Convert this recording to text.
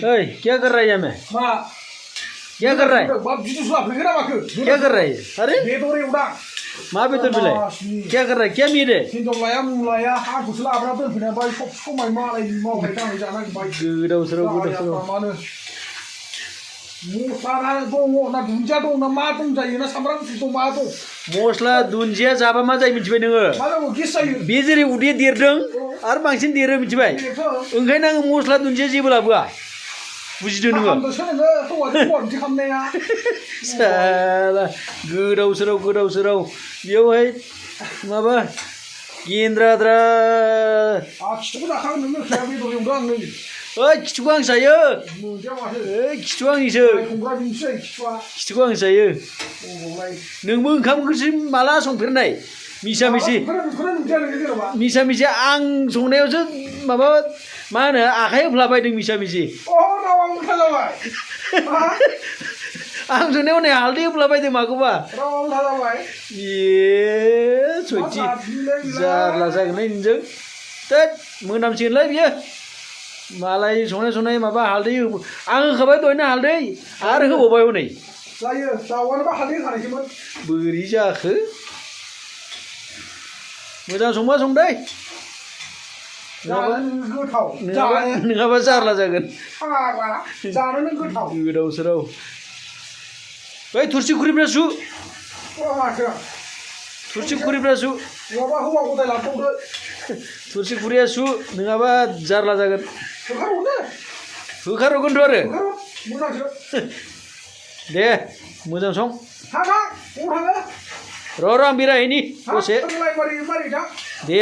ओए क्या कर रहा है मैं क्या कर रहा है क्या कर रहा है अरे मा बेदर बिलाय क्या कर रहा है क्या मीर है गोदाव सोराव मस्ला दुन्दिया जाबा मा जायो मिथिबाय नोङो बे जेरै उदै देरदों आरो बांसिन देरो मिथिबाय ओंखायनो आङो मस्ला दुन्दिया जेबो लाबोआ बुजिदों नोङो साला गोदाव सोराव बेयावहाय माबा गेन्द्राद्रा ओइ खिथुखौ आं जायो खिथुखौ आंनिसो खिथुखौ आं जायो नोंबो ओंखाम ओंख्रि माला संफेरनाय मिसा मिसि आं संनायावसो माबा मा होनो आखाइ होफ्लाबायदों मिसा मिसि आं संनायाव नै हालदै होफ्लाबायदों माखौबा सयथि जारला जागोनलै नोंजों थोद मोनामसिगोनलै बियो मालाय संनाय माबा हालदै आं होखाबाय दहायनो हालदै आरो होबावबाय हनै बोरै जाखो मोजां संबा संदै नङाबा जारला जागोन गोदाव सोराव बै थुरसि खुरैफ्रा सु थुरसि खुरैफ्रा सु थुरसि खुरैया सु नङाबा जारला जागोन होखारहरगोनथ' आरो दे मोजां सं र' आं बेरायहैनि दसे दे